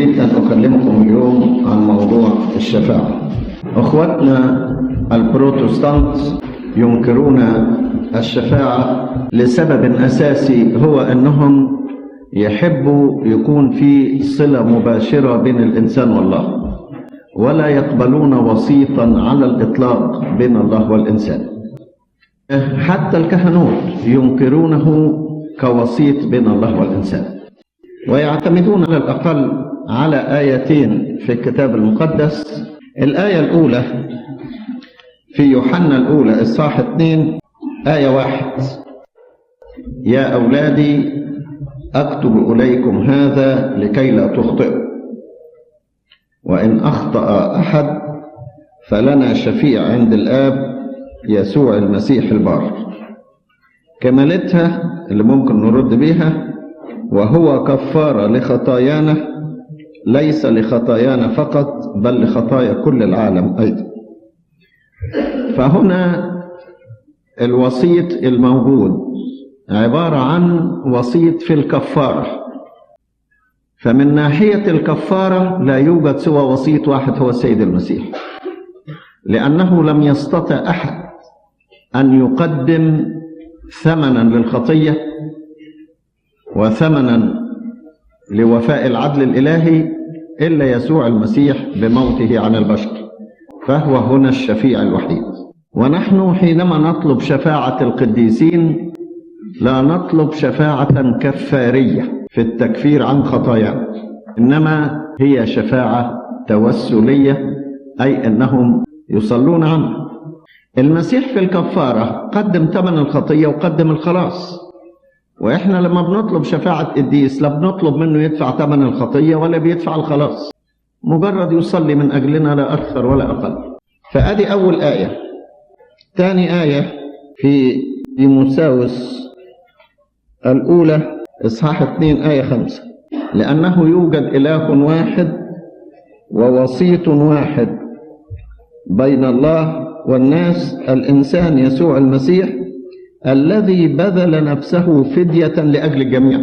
أريد أن أكلمكم اليوم عن موضوع الشفاعة. أخواتنا البروتستانت ينكرون الشفاعة لسبب أساسي، هو أنهم يحبوا يكون في صلة مباشرة بين الإنسان والله، ولا يقبلون وسيطا على الإطلاق بين الله والإنسان. حتى الكهنوت ينكرونه كوسيط بين الله والإنسان، ويعتمدون على الأقل على آيتين في الكتاب المقدس. الآية الأولى في يوحنا الأولى إصحاح 2 آية 1: يا أولادي أكتب إليكم هذا لكي لا تخطئوا، وإن أخطأ أحد فلنا شفيع عند الآب يسوع المسيح البار. كمالتها اللي ممكن نرد بيها: وهو كفارة لخطايانا، ليس لخطايانا فقط بل لخطايا كل العالم أيضا. فهنا الوسيط الموجود عبارة عن وسيط في الكفارة، فمن ناحية الكفارة لا يوجد سوى وسيط واحد هو السيد المسيح، لأنه لم يستطع أحد أن يقدم ثمنا للخطية وثمنا لوفاء العدل الإلهي إلا يسوع المسيح بموته عن البشر، فهو هنا الشفيع الوحيد. ونحن حينما نطلب شفاعة القديسين لا نطلب شفاعة كفارية في التكفير عن خطايانا، إنما هي شفاعة توسلية، أي أنهم يصلون عنه. المسيح في الكفارة قدم ثمن الخطية وقدم الخلاص، وإحنا لما بنطلب شفاعة قديس لا بنطلب منه يدفع ثمن الخطية ولا بيدفع الخلاص، مجرد يصلي من أجلنا لا أكثر ولا أقل. فأدي أول آية. ثاني آية في تيموثاوس الأولى إصحاح 2 آية 5: لأنه يوجد إله واحد ووسيط واحد بين الله والناس، الإنسان يسوع المسيح، الذي بذل نفسه فدية لأجل الجميع.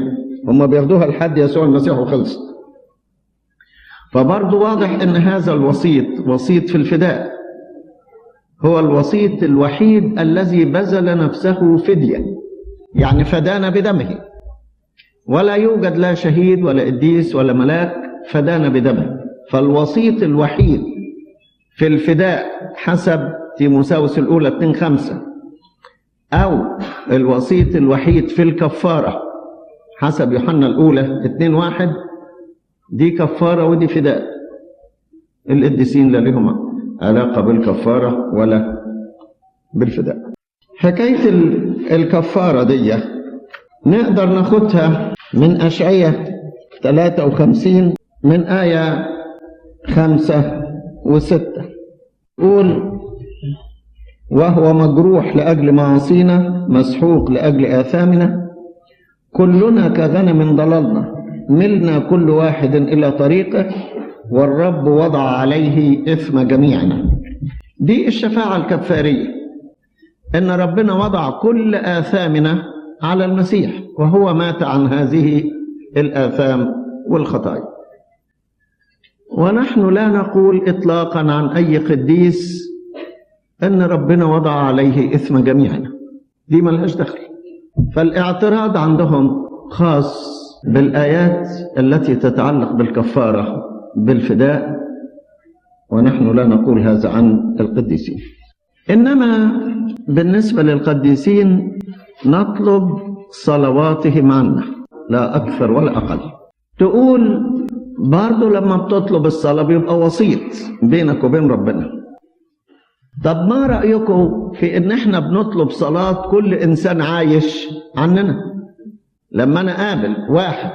هم بياخدوها لحد يسوع المسيح وخلصت. فبرضو واضح أن هذا الوسيط وسيط في الفداء، هو الوسيط الوحيد الذي بذل نفسه فدية، يعني فدانا بدمه، ولا يوجد لا شهيد ولا قديس ولا ملاك فدانا بدمه. فالوسيط الوحيد في الفداء حسب تيموثاوس الأولى 2:5، أو الوسيط الوحيد في الكفارة حسب يوحنا الأولى 2:1، دي كفارة ودي فداء. القديسين لا لهم علاقة بالكفارة ولا بالفداء. حكاية الكفارة دي نقدر ناخدها من أشعية 53 من آية 5 و6، يقول: وهو مجروح لأجل معاصينا، مسحوق لأجل آثامنا، كلنا كغنم ضللنا، ملنا كل واحد إلى طريقه، والرب وضع عليه إثم جميعنا. دي الشفاعة الكفارية، إن ربنا وضع كل آثامنا على المسيح، وهو مات عن هذه الآثام والخطايا. ونحن لا نقول إطلاقا عن أي قديس أن ربنا وضع عليه إثم جميعنا، دي ملهاش دخل. فالاعتراض عندهم خاص بالآيات التي تتعلق بالكفارة بالفداء، ونحن لا نقول هذا عن القديسين. إنما بالنسبة للقديسين نطلب صلواتهم عنا، لا أكثر ولا أقل. تقول برضو لما بتطلب الصلاة بيبقى وسيط بينك وبين ربنا. طب ما رأيكم في إن إحنا بنطلب صلاة كل إنسان عايش عننا؟ لما أنا أقابل واحد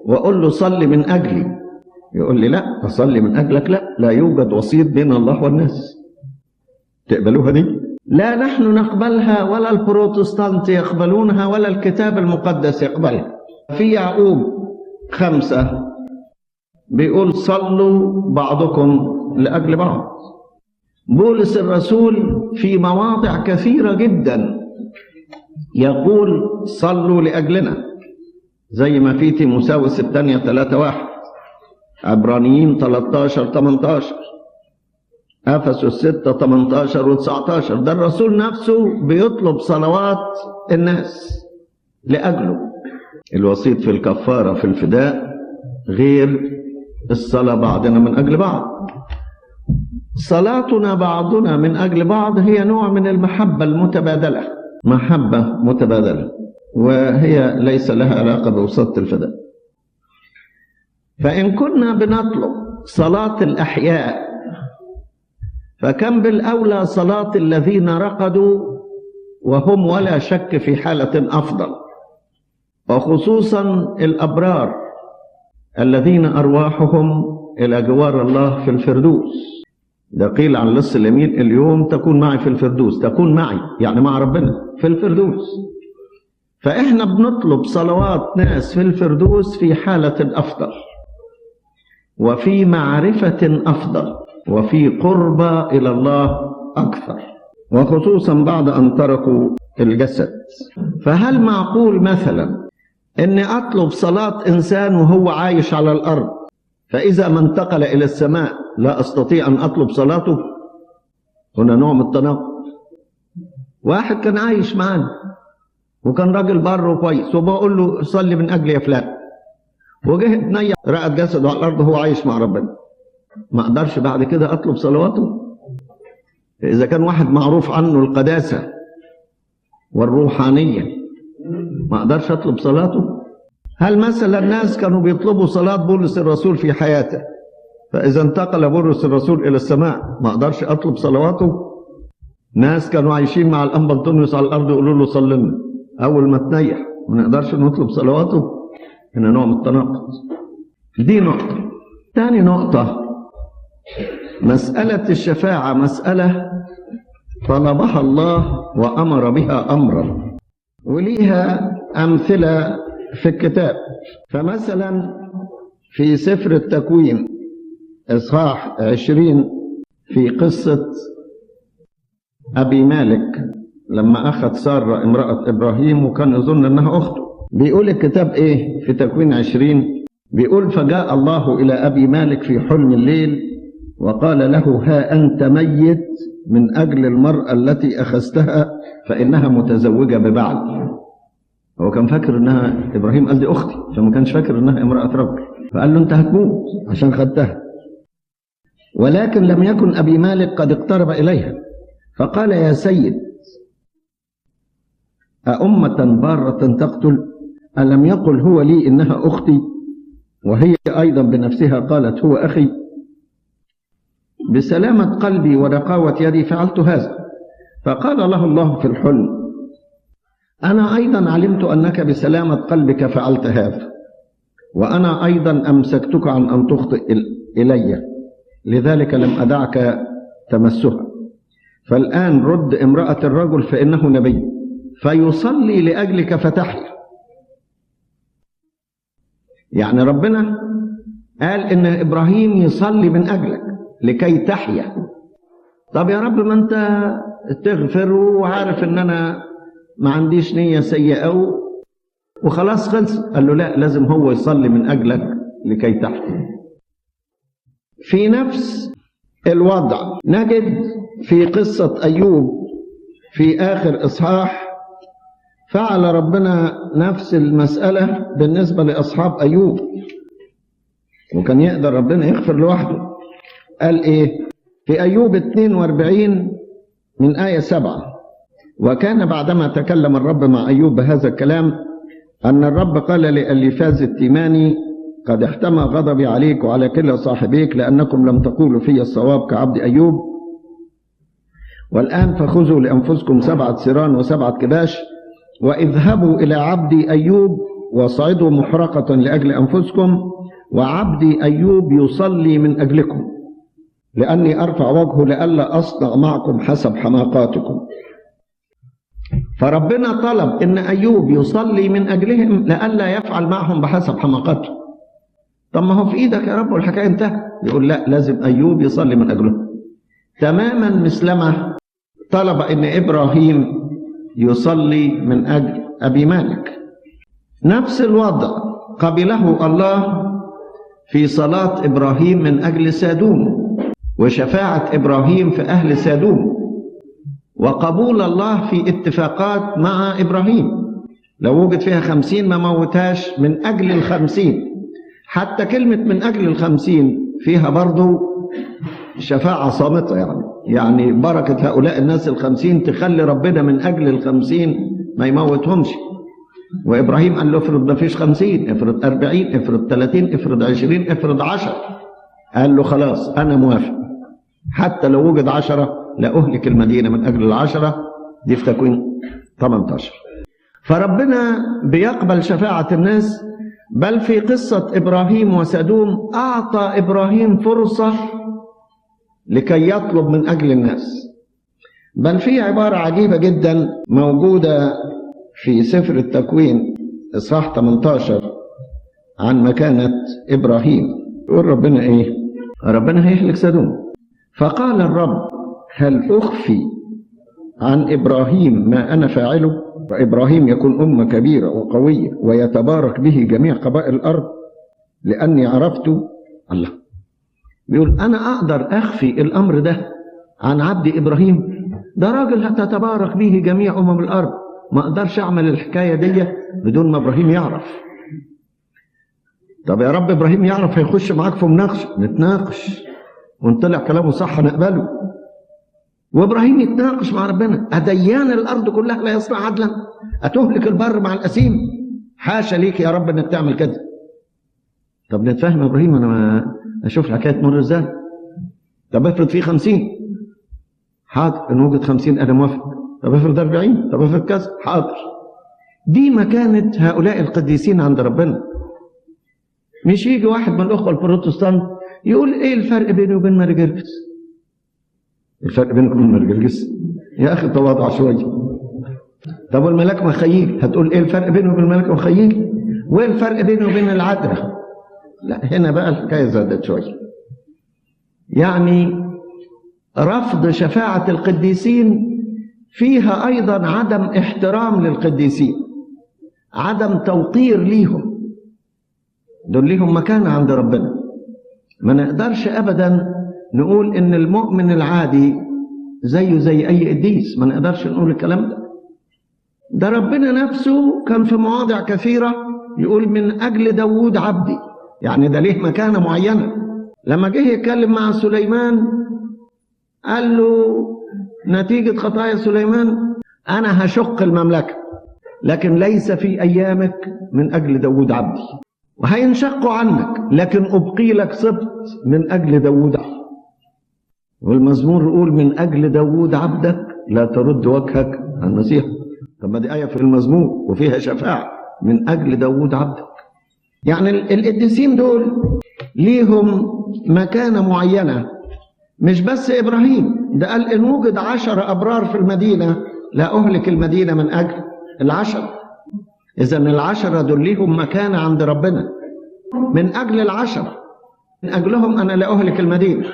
وأقول له صلي من أجلي، يقول لي لا أصلي من أجلك، لا، لا يوجد وسيط بين الله والناس. تقبلوها دي؟ لا نحن نقبلها، ولا البروتستانت يقبلونها، ولا الكتاب المقدس يقبلها. في يعقوب 5 بيقول صلوا بعضكم لأجل بعض. بولس الرسول في مواضع كثيرة جدا يقول صلوا لأجلنا، زي ما في تيموثاوس الثانية 3:1. عبرانيين 13-18، أفسس 6-18 و19. ده الرسول نفسه بيطلب صلوات الناس لأجله. الوسيط في الكفارة في الفداء غير الصلاة بعضنا من أجل بعض. صلاتنا بعضنا من أجل بعض هي نوع من المحبة المتبادلة، محبة متبادلة، وهي ليس لها علاقة بوساطة الفداء. فإن كنا بنطلب صلاة الأحياء فكم بالأولى صلاة الذين رقدوا وهم ولا شك في حالة أفضل، وخصوصا الأبرار الذين أرواحهم إلى جوار الله في الفردوس. ده قيل عن لص اليمين اليوم تكون معي في الفردوس، تكون معي يعني مع ربنا في الفردوس. فإحنا بنطلب صلوات ناس في الفردوس في حالة أفضل، وفي معرفة أفضل، وفي قربة إلى الله أكثر، وخصوصا بعد أن تركوا الجسد. فهل معقول مثلا أني أطلب صلاة إنسان وهو عايش على الأرض، فإذا ما انتقل إلى السماء لا أستطيع أن أطلب صلاته؟ هنا نوع من التناقض. واحد كان عايش معانا وكان راجل بر وكويس، وبقول له صلي من أجلي يا فلان، وجه اتنيح رقد جسده على الأرض وهو عايش مع ربنا، ما أقدرش بعد كده أطلب صلواته؟ إذا كان واحد معروف عنه القداسة والروحانية ما أقدرش أطلب صلاته؟ هل مثلا الناس كانوا بيطلبوا صلاة بولس الرسول في حياته، فإذا انتقل بولس الرسول إلى السماء ما أقدرش أطلب صلواته؟ ناس كانوا عايشين مع الأنبا أنطونيوس على الأرض يقولوا له صلي لنا، أول ما تنيح ما نقدرش نطلب صلواته؟ هنا نوع من التناقض. دي نقطة. تاني نقطة، مسألة الشفاعة مسألة طلبها الله وأمر بها أمرا، وليها أمثلة في الكتاب. فمثلا في سفر التكوين إصحاح 20 في قصة أبي مالك لما أخذ سارة امرأة إبراهيم وكان يظن أنها أخته، بيقول الكتاب إيه في تكوين 20؟ بيقول فجاء الله إلى أبي مالك في حلم الليل وقال له ها أنت ميت من أجل المرأة التي أخذتها فإنها متزوجة ببعل. هو كان فاكر إنها إبراهيم قال دي أختي، فما كانش فاكر إنها امرأة رجل، فقال له أنت هتموت عشان خدتها. ولكن لم يكن أبي مالك قد اقترب إليها، فقال يا سيد أأمة بارة تقتل؟ ألم يقل هو لي إنها أختي؟ وهي أيضا بنفسها قالت هو أخي. بسلامة قلبي ونقاوة يدي فعلت هذا. فقال له الله في الحلم أنا أيضا علمت أنك بسلامة قلبك فعلت هذا، وأنا أيضا أمسكتك عن أن تخطئ إلي، لذلك لم أدعك تمسها. فالآن رد امرأة الرجل فإنه نبي فيصلي لأجلك فتحيا. يعني ربنا قال إن إبراهيم يصلي من أجلك لكي تحيا. طب يا رب ما أنت تغفر وعارف إن أنا ما عنديش نية سيئة وخلاص خلص. قال له لا، لازم هو يصلي من أجلك لكي تحيا. في نفس الوضع نجد في قصة أيوب في آخر إصحاح فعل ربنا نفس المسألة بالنسبة لأصحاب أيوب، وكان يقدر ربنا يغفر لوحده. قال إيه في أيوب 42 من آية 7: وكان بعدما تكلم الرب مع أيوب بهذا الكلام أن الرب قال لأليفاز التيماني قد احتمى غضبي عليك وعلى كل صاحبيك لأنكم لم تقولوا في الصواب كعبد أيوب، والآن فخذوا لأنفسكم 7 سيران و7 كباش واذهبوا إلى عبدي أيوب وصعدوا محرقة لأجل أنفسكم، وعبدي أيوب يصلي من أجلكم، لأني أرفع وجهه لئلا أصنع معكم حسب حماقاتكم. فربنا طلب إن أيوب يصلي من أجلهم لئلا يفعل معهم بحسب حماقاتهم. طب ما هو في إيدك يا رب والحكاية انتهت. يقول لا، لازم أيوب يصلي من أجلهم. تماما مثلما طلب إن إبراهيم يصلي من أجل أبي مالك. نفس الوضع قبله الله في صلاة إبراهيم من أجل سادوم، وشفاعة إبراهيم في أهل سادوم، وقبول الله في اتفاقات مع إبراهيم، لو وجد فيها 50 ما موتهاش من أجل 50. حتى كلمة من أجل 50 فيها برضو شفاعة صامتة، يعني بركة هؤلاء الناس 50 تخلي ربنا من أجل 50 ما يموتهمش. وإبراهيم قال له افرض ما فيش 50، افرض 40، افرض 30، افرض 20، افرض 10. قال له خلاص أنا موافق، حتى لو وجد 10 لا أهلك المدينة من أجل 10. دي في تكوين 18. فربنا بيقبل شفاعة الناس. بل في قصة إبراهيم وسدوم أعطى إبراهيم فرصة لكي يطلب من أجل الناس. بل في عبارة عجيبة جدا موجودة في سفر التكوين إصحاح 18 عن مكانة إبراهيم. يقول ربنا إيه؟ ربنا هيهلك سدوم. فقال الرب هل أخفي عن إبراهيم ما أنا فاعله؟ وإبراهيم يكون أمة كبيرة وقوية ويتبارك به جميع قبائل الأرض لأني عرفت الله. بيقول أنا أقدر أخفي الأمر ده عن عبد إبراهيم؟ ده راجل هتتبارك به جميع أمم الأرض، ما أقدرش أعمل الحكاية دي بدون ما إبراهيم يعرف. طب يا رب إبراهيم يعرف هيخش معاك في مناقشة، نتناقش ونطلع كلامه صح نقبله. وإبراهيم يتناقش مع ربنا، أديان الأرض كلها لا يصنع عدلا؟ أتهلك البر مع الأسيم؟ حاشا ليك يا رب إنك تعمل كده. طب نتفاهم يا إبراهيم، أنا ما أشوف الحكاية تمر إزاي. طب افرض فيه 50، حاضر، إن وجد 50 أنا موافق. طب افرض 40، طب افرض كذا، حاضر. دي مكانة هؤلاء القديسين عند ربنا. مش يجي واحد من الأخوة البروتستانت يقول إيه الفرق بيني وبين ماري جرجس؟ الفرق بينك وبين ماري جرجس؟ يا أخي تواضع شوية. طب والملاك مخيل، هتقول إيه الفرق بينه وبين الملاك مخيل؟ وإيه الفرق بينه وبين العذراء؟ لا، هنا بقى الحكاية زادت شوية. يعني رفض شفاعة القديسين فيها أيضا عدم احترام للقديسين، عدم توقير ليهم. دول ليهم مكانة عند ربنا. ما نقدرش أبدا نقول إن المؤمن العادي زيه زي أي قديس، ما نقدرش نقول الكلام ده. ده ربنا نفسه كان في مواضع كثيرة يقول من أجل داوود عبدي، يعني ده ليه مكانة معينة. لما جه يتكلم مع سليمان قال له نتيجة خطايا سليمان أنا هشق المملكة، لكن ليس في أيامك من أجل داوود عبدي، وهينشقوا عنك لكن أبقي لك سبط من أجل داوود عبدي. والمزمور يقول من أجل داوود عبدك لا ترد وجهك عن المسيح. طب ما دي آية في المزمور وفيها شفاعة من أجل داوود عبدك. يعني القديسين دول ليهم مكانة معينة، مش بس إبراهيم. ده قال إن وجد 10 أبرار في المدينة لا أهلك المدينة من أجل 10. إذن 10 دول ليهم مكانة عند ربنا، من أجل 10، من أجلهم أنا لا أهلك المدينة.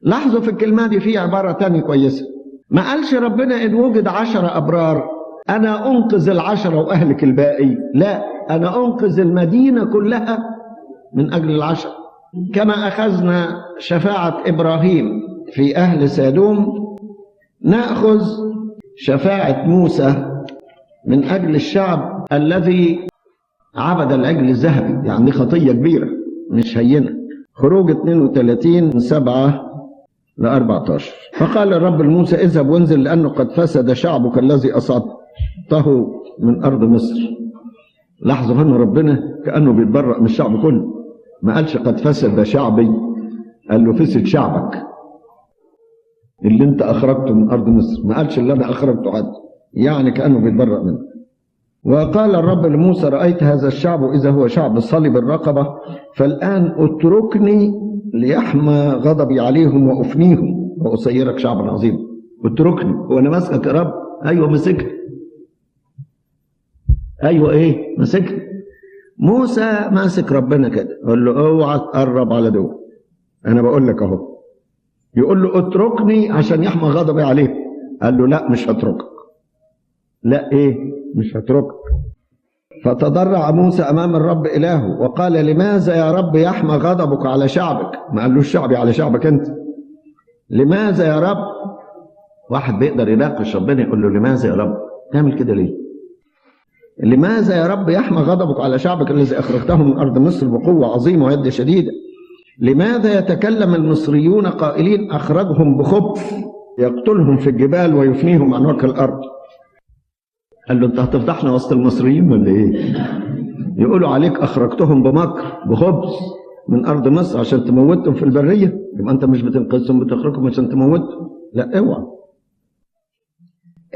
لاحظوا في الكلمة دي في عبارة تانية كويسة، ما قالش ربنا إن وجد 10 أبرار أنا أنقذ 10 وأهلك الباقي، لا، أنا أنقذ المدينة كلها من أجل 10. كما أخذنا شفاعة إبراهيم في أهل سادوم، نأخذ شفاعة موسى من أجل الشعب الذي عبد العجل الذهبي. يعني خطية كبيرة مش هينة. خروج 32 7-14. فقال الرب لموسى اذهب وانزل لأنه قد فسد شعبك الذي أصعدته من أرض مصر. لاحظوا هنا ربنا كأنه بيتبرأ من الشعب كله، ما قالش قد فسد شعبي، قال له فسد شعبك اللي انت أخرجته من أرض مصر، ما قالش اللي أنا أخرجته حد، يعني كأنه بيتبرأ منه. وقال الرب لموسى رأيت هذا الشعب إذا هو شعب صلب الرقبة، فالآن اتركني ليحمى غضبي عليهم وأفنيهم وأصيرك شعبا عظيما. اتركني، هو أنا ماسكك يا رب؟ أيوه مسكني، أيوه إيه مسكني. موسى ماسك ربنا كده، قال له اوعى تقرب على دول، أنا بقول لك أهو. يقول له اتركني عشان يحمى غضبي عليهم، قال له لا مش هتركك، لا ايه مش هتركك. فتضرع موسى أمام الرب إلهه وقال: لماذا يا رب يحمى غضبك على شعبك؟ ما قالوش شعبي، على شعبك أنت. لماذا يا رب؟ واحد بيقدر يناقش ربنا يقول له لماذا يا رب تعمل كده ليه؟ لماذا يا رب يحمى غضبك على شعبك الذي أخرجته من أرض مصر بقوة عظيمة ويد شديدة؟ لماذا يتكلم المصريون قائلين أخرجهم بخبث يقتلهم في الجبال ويفنيهم عن وجه الأرض؟ قال له أنت هتفضحنا وسط المصريين ولا إيه؟ يقولوا عليك أخرجتهم بمكر بخبث من أرض مصر عشان تموتهم في البرية، يبقى أنت مش بتنقذهم، بتخرجهم عشان تموتهم. لا، اوعى،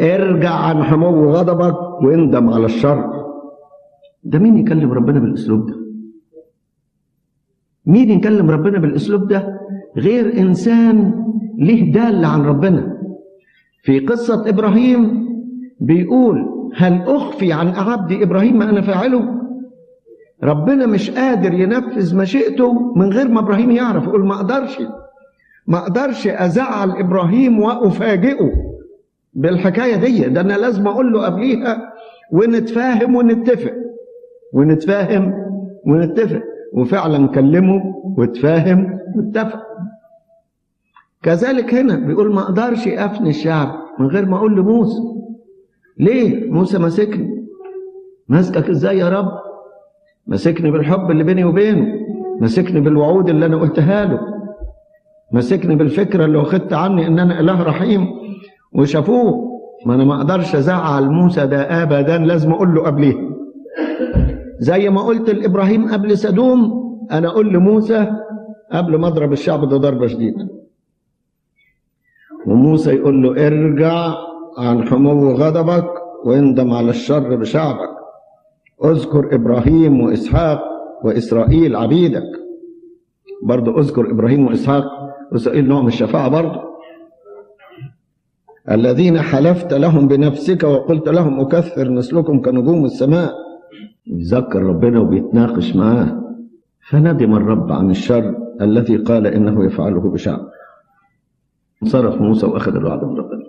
ارجع عن حمو غضبك واندم على الشر. ده مين يكلم ربنا بالأسلوب ده؟ مين يكلم ربنا بالأسلوب ده غير إنسان ليه دالة عن ربنا؟ في قصة إبراهيم بيقول: هل أخفي عن عبدي إبراهيم ما أنا فاعله؟ ربنا مش قادر ينفذ مشيئته من غير ما إبراهيم يعرف. يقول ما أقدرش، ما أقدرش أزعل إبراهيم وأفاجئه بالحكاية دي، ده أنا لازم أقول له قبليها ونتفاهم ونتفق، ونتفاهم ونتفق. وفعلا كلمه وتفاهم واتفق. كذلك هنا بيقول ما أقدرش أفني الشعب من غير ما أقول لموسى. ليه؟ موسى ماسكني. ماسكك إزاي يا رب؟ ماسكني بالحب اللي بيني وبينه، ماسكني بالوعود اللي أنا قلتها له، ماسكني بالفكرة اللي واخدت عني إن أنا إله رحيم وشافوه. ما أنا ما أقدرش أزعل موسى ده أبدا، لازم أقول له قبليه. زي ما قلت لإبراهيم قبل سدوم، أنا أقول لموسى قبل ما أضرب الشعب ده ضربة شديدة. وموسى يقول له ارجع عن حمو غضبك واندم على الشر بشعبك، اذكر إبراهيم وإسحاق وإسرائيل عبيدك. برضو اذكر إبراهيم وإسحاق وإسرائيل، نوع من الشفاعة برضو. الذين حلفت لهم بنفسك وقلت لهم أكثر نسلكم كنجوم السماء. يذكر ربنا وبيتناقش معاه. فندم الرب عن الشر الذي قال إنه يفعله بشعب. انصرف موسى وأخذ الوعد من ربنا.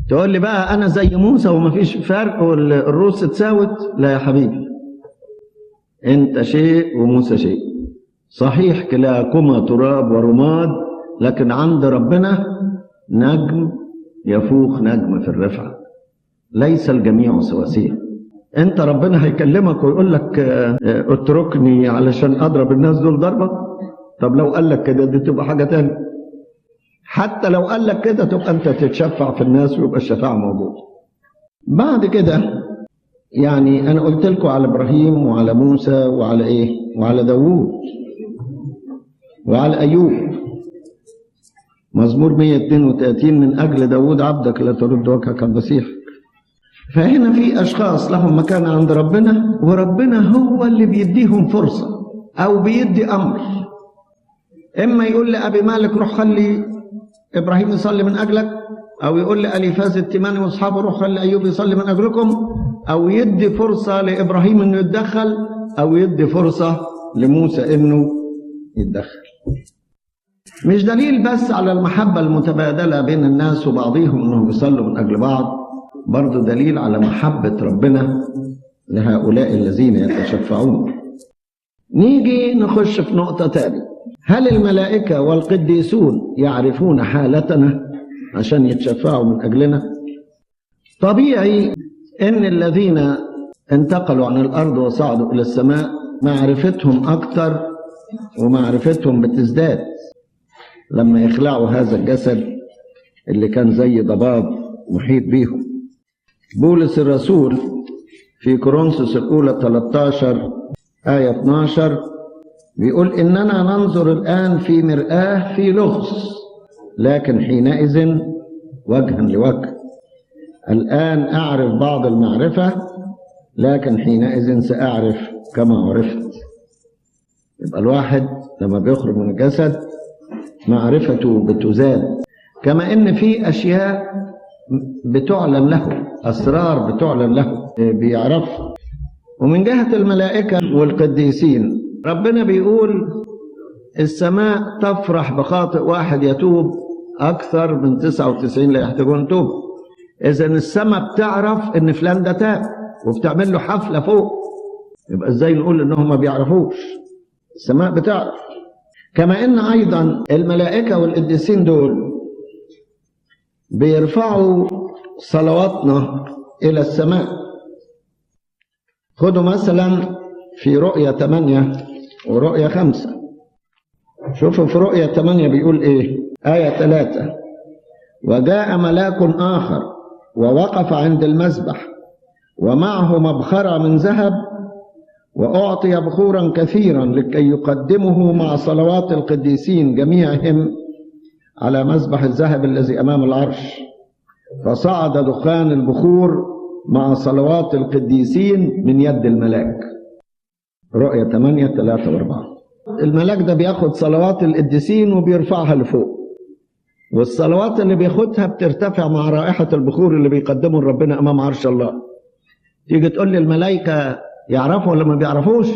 تقول لي بقى أنا زي موسى ومفيش فرق والروس اتساوت؟ لا يا حبيبي، أنت شيء وموسى شيء. صحيح كلاكما تراب ورماد، لكن عند ربنا نجم يفوق نجم في الرفعة. ليس الجميع سواسية. أنت ربنا هيكلمك ويقول لك اتركني علشان أضرب الناس دول ضربة؟ طب لو قال لك كده دي تبقى حاجة تانية. حتى لو قال لك كده تبقى أنت تتشفع في الناس ويبقى الشفاعة موجودة. بعد كده يعني أنا قلت لكم على إبراهيم وعلى موسى وعلى إيه؟ وعلى داوود وعلى أيوب. مزمور 132 من أجل داوود عبدك لا ترد وجهك عن مسيحك. فهنا في أشخاص لهم مكانة عند ربنا، وربنا هو اللي بيديهم فرصة أو بيدي أمر. إما يقول لأبي مالك روح خلي إبراهيم يصلي من أجلك، أو يقول لأليفاز التيماني وأصحابه روح خلي أيوب يصلي من أجلكم، أو يدي فرصة لإبراهيم إنه يتدخل، أو يدي فرصة لموسى إنه يتدخل. مش دليل بس على المحبة المتبادلة بين الناس وبعضهم إنهم يصلوا من أجل بعض، برضو دليل على محبة ربنا لهؤلاء الذين يتشفعون. نيجي نخش في نقطة تانية. هل الملائكة والقديسون يعرفون حالتنا عشان يتشفعوا من أجلنا؟ طبيعي إن الذين انتقلوا عن الأرض وصعدوا إلى السماء معرفتهم أكتر ومعرفتهم بتزداد لما يخلعوا هذا الجسد اللي كان زي ضباب محيط بيهم. بولس الرسول في كورنثوس الأولى 13 آية 12 بيقول إننا ننظر الآن في مرآة في لغز، لكن حينئذ وجها لوجه. الآن أعرف بعض المعرفة، لكن حينئذ سأعرف كما عرفت. يبقى الواحد لما بيخرج من الجسد معرفته بتزاد، كما إن في أشياء بتعلن له، أسرار بتعلن له بيعرفها. ومن جهة الملائكة والقديسين ربنا بيقول السماء تفرح بخاطئ واحد يتوب أكثر من 99 لا يحتاجون توب. إذن السماء بتعرف إن فلان ده تاب وبتعمل له حفلة فوق. يبقى ازاي نقول انهم ما بيعرفوش؟ السماء بتعرف. كما ان ايضا الملائكة والقديسين دول بيرفعوا صلواتنا الى السماء. خدوا مثلا في رؤية 8 ورؤية 5. شوفوا في رؤية 8 بيقول ايه؟ آية 3: وجاء ملاك آخر ووقف عند المذبح ومعه مبخرة من ذهب، وأعطي بخورا كثيرا لكي يقدمه مع صلوات القديسين جميعهم على مذبح الذهب الذي أمام العرش. فصعد دخان البخور مع صلوات القديسين من يد الملاك. رؤية 8 3 و4. الملاك ده بياخد صلوات القديسين وبيرفعها لفوق، والصلوات اللي بياخدها بترتفع مع رائحة البخور اللي بيقدمه لربنا أمام عرش الله. تيجي تقول لي الملائكة يعرفوا ولا ما بيعرفوش؟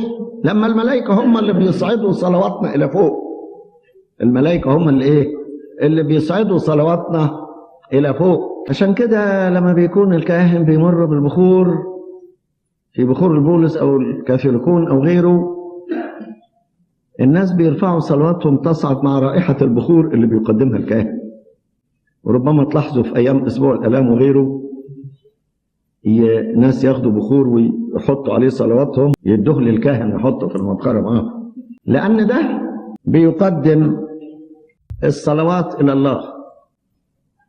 لما الملائكة هم اللي بيصعدوا صلواتنا إلى فوق. الملائكة هم اللي إيه؟ اللي بيصعدوا صلواتنا إلى فوق. عشان كده لما بيكون الكاهن بيمر بالبخور في بخور البولس أو الكاثوليكون أو غيره، الناس بيرفعوا صلواتهم تصعد مع رائحة البخور اللي بيقدمها الكاهن. وربما تلاحظوا في أيام أسبوع الآلام وغيره، ناس ياخدوا بخور ويحطوا عليه صلواتهم، يدوه للكاهن يحطه في المبخرة معاه، لأن ده بيقدم الصلوات إلى الله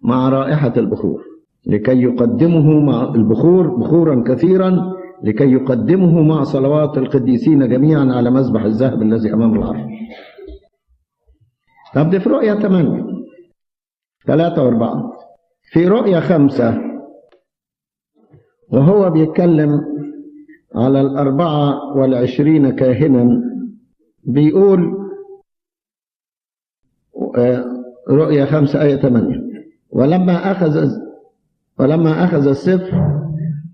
مع رائحة البخور، لكي يقدمه مع البخور بخورا كثيرا لكي يقدمه مع صلوات القديسين جميعا على مذبح الذهب الذي أمام العرش. طب دي في رؤية 8 3 و4. في رؤية 5 وهو بيتكلم على 24 كاهنا، بيقول رؤية 5 آية 8: ولما أخذ السفر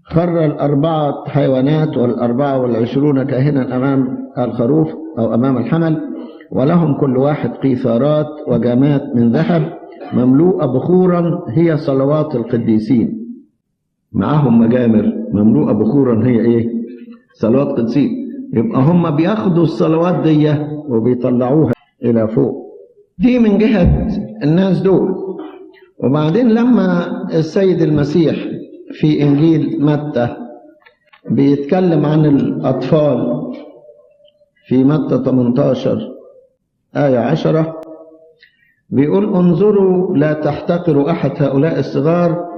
خر 4 حيوانات 24 كاهنا أمام الخروف أو أمام الحمل، ولهم كل واحد قيثارات وجامات من ذهب مملوءة بخورا هي صلوات القديسين. معاهم مجامر مملوءة بخورا هي إيه؟ صلوات قديسين. يبقى هم بياخدوا الصلوات دي وبيطلعوها إلى فوق. دي من جهة الناس دول. وبعدين لما السيد المسيح في إنجيل متى بيتكلم عن الأطفال في متى 18 آية 10 بيقول: انظروا لا تحتقروا أحد هؤلاء الصغار،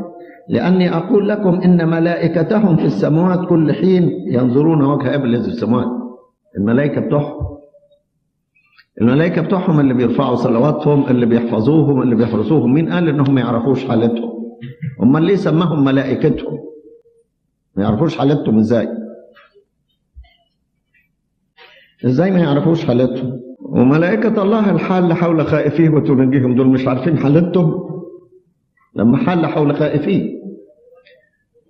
لأني أقول لكم إن ملائكتهم في السماوات كل حين ينظرون وجه أبي الذي في السماوات. الملائكة بتوعهم، الملائكة بتوعهم اللي بيرفعوا صلواتهم، اللي بيحفظوهم، اللي بيحرسوهم. مين قال إنهم ما يعرفوش حالتهم؟ أمال ليه سماهم ملائكتهم؟ ما يعرفوش حالتهم إزاي؟ إزاي ما يعرفوش حالتهم؟ وملائكة الله الحال حول خائفيه وتنجيهم، دول مش عارفين حالتهم لما حل حول خائفيه.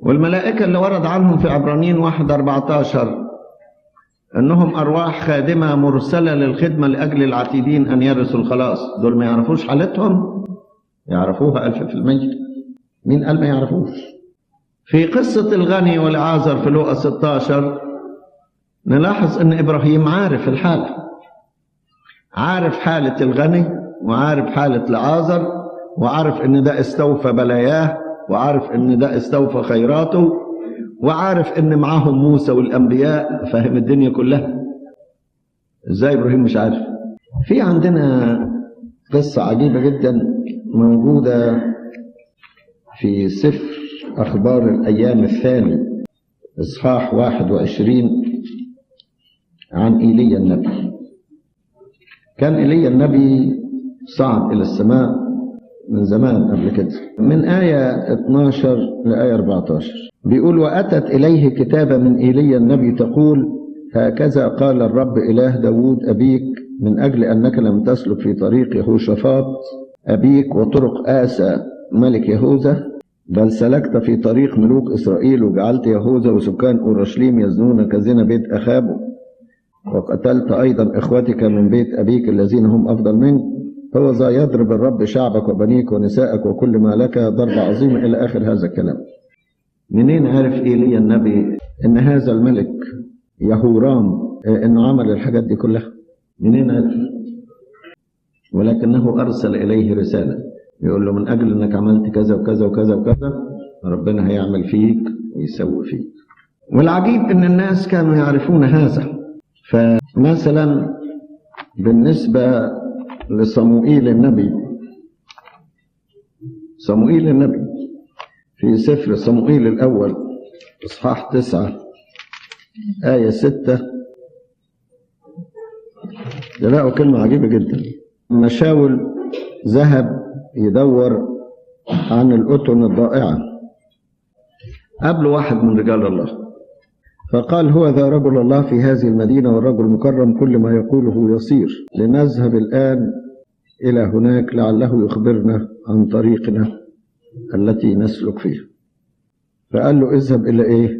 والملائكة اللي ورد عنهم في عبرانيين 1:14 أنهم أرواح خادمة مرسلة للخدمة لأجل العتيدين أن يرثوا الخلاص، دول ما يعرفوش حالتهم؟ يعرفوها 1000%. مين قال ما يعرفوش؟ في قصة الغني والعازر في لوقا 16 نلاحظ أن إبراهيم عارف الحالة، عارف حالة الغني وعارف حالة العازر، وعارف أن ده استوفى بلاياه، وعارف أن ده استوفى خيراته، وعارف أن معاهم موسى والأنبياء، فاهم الدنيا كلها. إزاي إبراهيم مش عارف؟ في عندنا قصة عجيبة جدا موجودة في سفر أخبار الأيام الثاني إصحاح 21 عن إيليا النبي. كان إيليا النبي صعد إلى السماء من زمان قبل كده، من آية 12 لآية 14 بيقول: وأتت إليه كتابة من إيليا النبي تقول: هكذا قال الرب إله داود أبيك، من أجل أنك لم تسلك في طريق يهوشافاط أبيك وطرق آسى ملك يهوذا، بل سلكت في طريق ملوك إسرائيل، وجعلت يهوذا وسكان أورشليم يزنون كزنا بيت أخابه، وقتلت أيضا إخوتك من بيت أبيك الذين هم أفضل منك، هو ذا يضرب الرب شعبك وبنيك ونساءك وكل ما لك ضرب عظيم، إلى آخر هذا الكلام. منين عرف إيليا النبي إن هذا الملك يهورام انه عمل الحاجات دي كلها؟ منين عرف؟ ولكنه ارسل اليه رسالة يقول له من اجل انك عملت كذا وكذا وكذا وكذا ربنا هيعمل فيك ويسوي فيك. والعجيب ان الناس كانوا يعرفون هذا. فمثلا بالنسبة لصموئيل النبي، صموئيل النبي في سفر صموئيل الأول إصحاح 9 آية 6 تلاقوا كلمة عجيبة جدا. مشاول ذهب يدور عن الأتن الضائعة، قابله واحد من رجال الله فقال هو ذا رجل الله في هذه المدينة والرجل مكرم، كل ما يقوله يصير، لنذهب الآن إلى هناك لعله يخبرنا عن طريقنا التي نسلك فيها. فقال له اذهب إلى إيه؟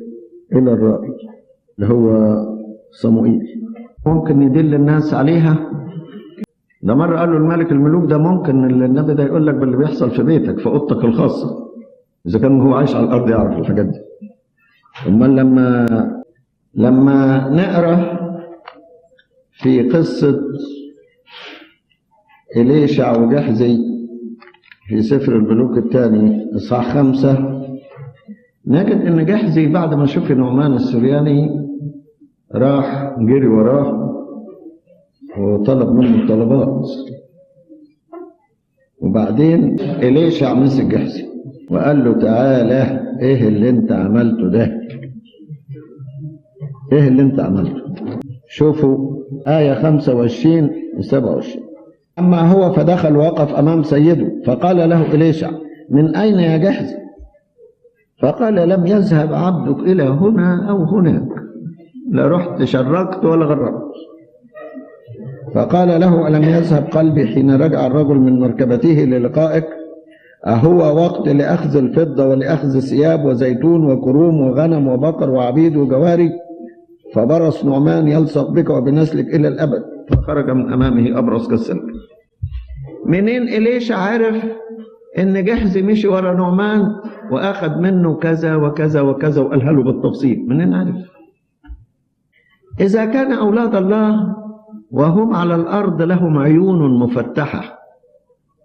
إلى الرائي اللي هو صموئيل. ممكن يدل الناس عليها. ده مرة قال له الملك الملوك ده ممكن النبي ده يقول لك باللي بيحصل في بيتك في أوضتك الخاصة، إذا كان هو عايش على الأرض يعرف الحاجات دي. أمال لما نقرأ في قصة إليشع وجحزي في سفر الملوك الثاني إصحاح 5 نجد إن جحزي بعد ما شوف نعمان السرياني راح جري وراه وطلب منه الطلبات، وبعدين إليشع مسك جحزي وقال له تعالى إيه اللي أنت عملته ده؟ إيه اللي أنت عملته؟ شوفوا آية 25 و27. أما هو فدخل ووقف أمام سيده فقال له إليشع من أين يا جحزي؟ فقال لم يذهب عبدك إلى هنا أو هناك، لا رحت شرقت ولا غربت. فقال له ألم يذهب قلبي حين رجع الرجل من مركبته للقائك؟ أهو وقت لأخذ الفضة ولأخذ ثياب وزيتون وكروم وغنم وبقر وعبيد وجواري؟ فبرص نعمان يلصق بك وبنسلك إلى الأبد. فخرج من أمامه أبرص كالسلك. منين إليشع عرف إن جحزي مشي ورا نعمان وأخذ منه كذا وكذا وكذا وقالها له بالتفصيل؟ منين عرف؟ إذا كان أولاد الله وهم على الأرض لهم عيون مفتحة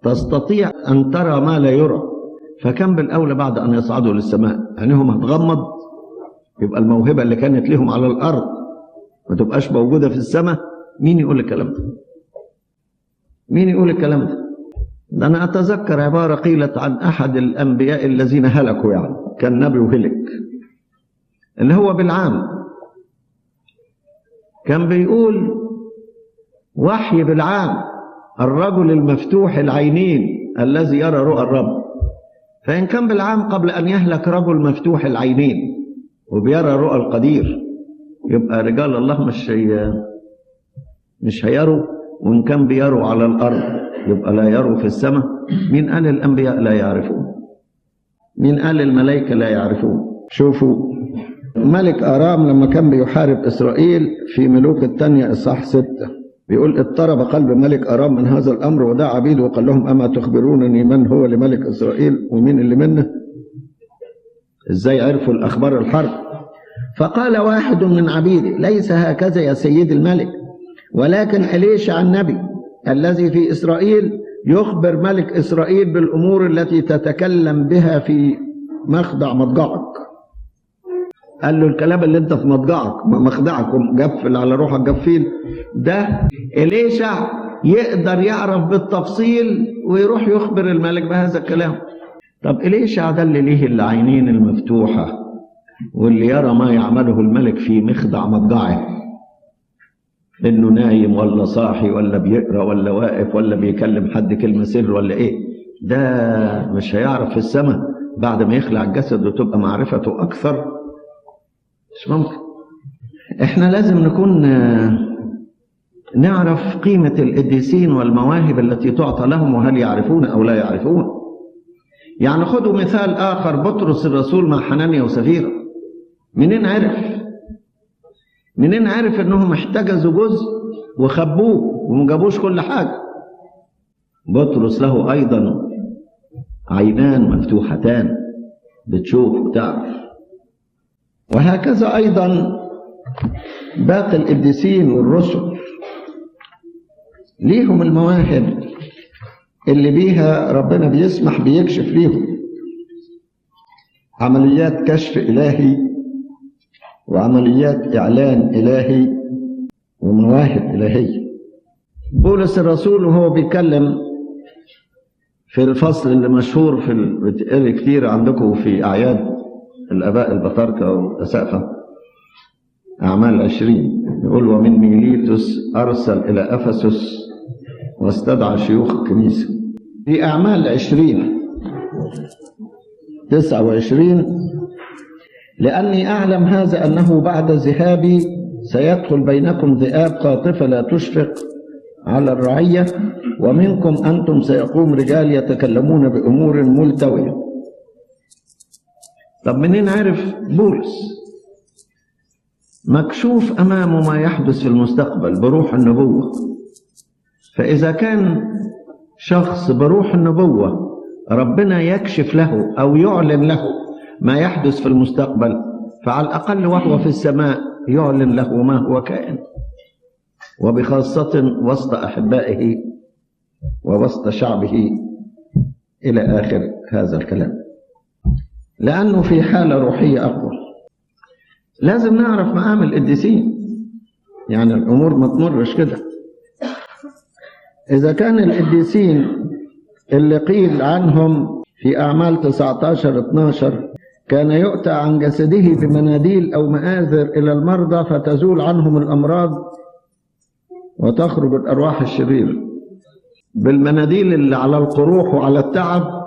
تستطيع أن ترى ما لا يرى، فكم بالأولى بعد أن يصعدوا للسماء؟ عينهم هتغمض، يبقى الموهبة اللي كانت لهم على الأرض ما تبقاش موجودة في السماء. مين يقول الكلام ده؟ مين يقول الكلام ده؟ ده أنا أتذكر عبارة قيلت عن أحد الأنبياء الذين هلكوا، يعني كان نبي وهلك، اللي هو بالعام كان بيقول وحي بالعام الرجل المفتوح العينين الذي يرى رؤى الرب. فإن كان بالعام قبل أن يهلك رجل مفتوح العينين وبيرى رؤى القدير، يبقى رجال الله مش هيروا، وإن كان بيروا على الأرض يبقى لا يروا في السماء. مين قال الأنبياء لا يعرفون؟ مين قال الملائكة لا يعرفون؟ شوفوا ملك أرام لما كان بيحارب إسرائيل في ملوك الثانية إصحاح 6 بيقول اضطرب قلب ملك أرام من هذا الأمر ودعا عبيده وقال لهم أما تخبرونني من هو لملك إسرائيل ومين اللي منه؟ إزاي عرفوا الأخبار الحرب؟ فقال واحد من عبيده ليس هكذا يا سيد الملك، ولكن إليشع النبي الذي في إسرائيل يخبر ملك إسرائيل بالأمور التي تتكلم بها في مخدع مضجعك. قال له الكلام اللي انت في مضجعك مخدعك ومجفل على روحك جفيل ده إليشع يقدر يعرف بالتفصيل ويروح يخبر الملك بهذا الكلام. طب إليشع ده اللي ليه العينين المفتوحة واللي يرى ما يعمله الملك في مخدع مضجعه، انه نايم ولا صاحي ولا بيقرا ولا واقف ولا بيكلم حد كلمه سر ولا ايه، ده مش هيعرف في السماء بعد ما يخلع الجسد وتبقى معرفته اكثر؟ مش ممكن. احنا لازم نكون نعرف قيمة القديسين والمواهب التي تعطى لهم وهل يعرفون او لا يعرفون. يعني خدوا مثال اخر، بطرس الرسول مع حنانيا وسفيرة، منين عرف؟ منين عرف انهم احتجزوا جزء وخبوه وما جابوش كل حاجه؟ بطرس له ايضا عينان مفتوحتان بتشوف وتعرف. وهكذا ايضا باقي القديسين والرسل ليهم المواهب اللي بيها ربنا بيسمح بيكشف ليهم، عمليات كشف إلهي وعمليات إعلان إلهي ومواهب إلهية. بولس الرسول وهو بيتكلم في الفصل اللي مشهور في بتقري كتير عندكم في أعياد الآباء البطاركة والأسقفة، أعمال 20، يقول: ومن ميليتوس أرسل إلى أفسس واستدعى شيوخ الكنيسة. في أعمال 20:29: لأني أعلم هذا أنه بعد ذهابي سيدخل بينكم ذئاب قاطفة لا تشفق على الرعية، ومنكم أنتم سيقوم رجال يتكلمون بأمور ملتوية. طب منين عرف بولس؟ مكشوف أمامه ما يحدث في المستقبل بروح النبوة. فإذا كان شخص بروح النبوة ربنا يكشف له أو يعلن له ما يحدث في المستقبل، فعلى الأقل وهو في السماء يعلن له ما هو كائن، وبخاصة وسط أحبائه ووسط شعبه إلى آخر هذا الكلام، لأنه في حالة روحية أقوى. لازم نعرف مقام القديسين، يعني الأمور ما تمرش كده. إذا كان القديسين اللي قيل عنهم في أعمال 19:12 كان يؤتى عن جسده بمناديل أو مآذر إلى المرضى فتزول عنهم الأمراض وتخرج الأرواح الشريرة. بالمناديل اللي على القروح وعلى التعب